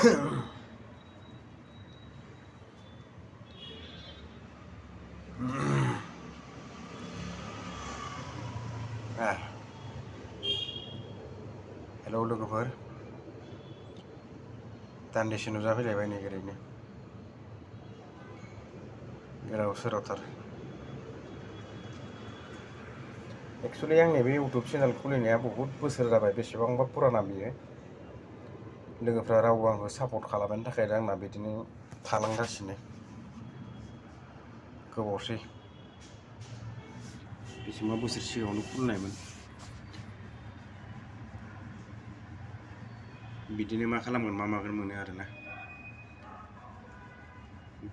Hello लोगोफोर, दान्दिसे नुजाफैलायबाय नै ओरैनो गोदाव सोरावथार। एक्सुवेलि आंनि बे इउटुब चेनेल खुलिनाया बहुत बोसोर जाबाय, बेसेबांबा पुराना बियो। लोगोफ्रा रावबो आंखौ सापर्ट खालामनायनि थाखाय आंना बिदिनो थालांगासिनो। गोबावसै, बेसेबांबा बोसोर सिगाङावनो खुलिनायमोन। बिदिनो मा खालामगोन मा मागोन मोनो आरोना।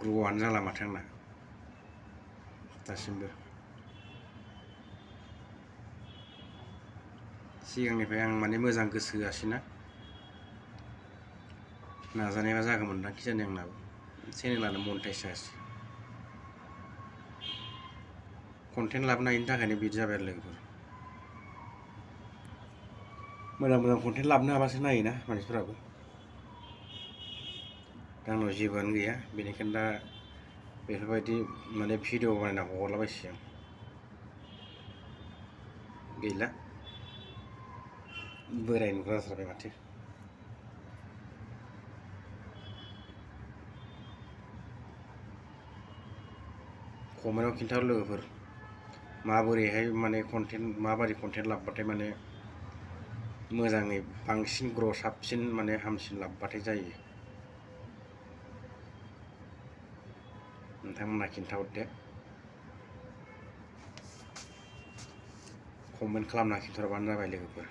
ग्र'आनो जाला माथो आंना दासिमबो। सिगांनिफ्राय आं माने मोजां गोसो होआसैना, नाजानायबा जागौमोनदां खिजानि आंनाबो। चेनेलानो मनिटाइज जायासै। कन्टेन्ट लाबोनो हायिनि थाखायनो बिदि जाबाय आरो लोगोफोर। मोजां कन्टेन्ट लाबोनो हाबासो नायोना मानसिफोराबो। दा आंनाव जेबोआनो गैया, बेनिखायनो दा बेफोरबायदि माने भिडिअ बानायना हगारलाबायसै आं। गैला, बोराय नुग्रा जाथारबाय माथो। कमेन्टआव खिन्थाहर लोगोफोर, माबोरैहाय माने माबायदि कन्टेन्ट लाबोबाथाय माने मोजाङै बांसिन ग्र' साबसिन माने हामसिन लाबोबाथाय जायो। नोंथांमोनहा खिन्थाहरदो, कमेन्ट खालामना खिन्थाहरबानो जाबाय लोगोफोर।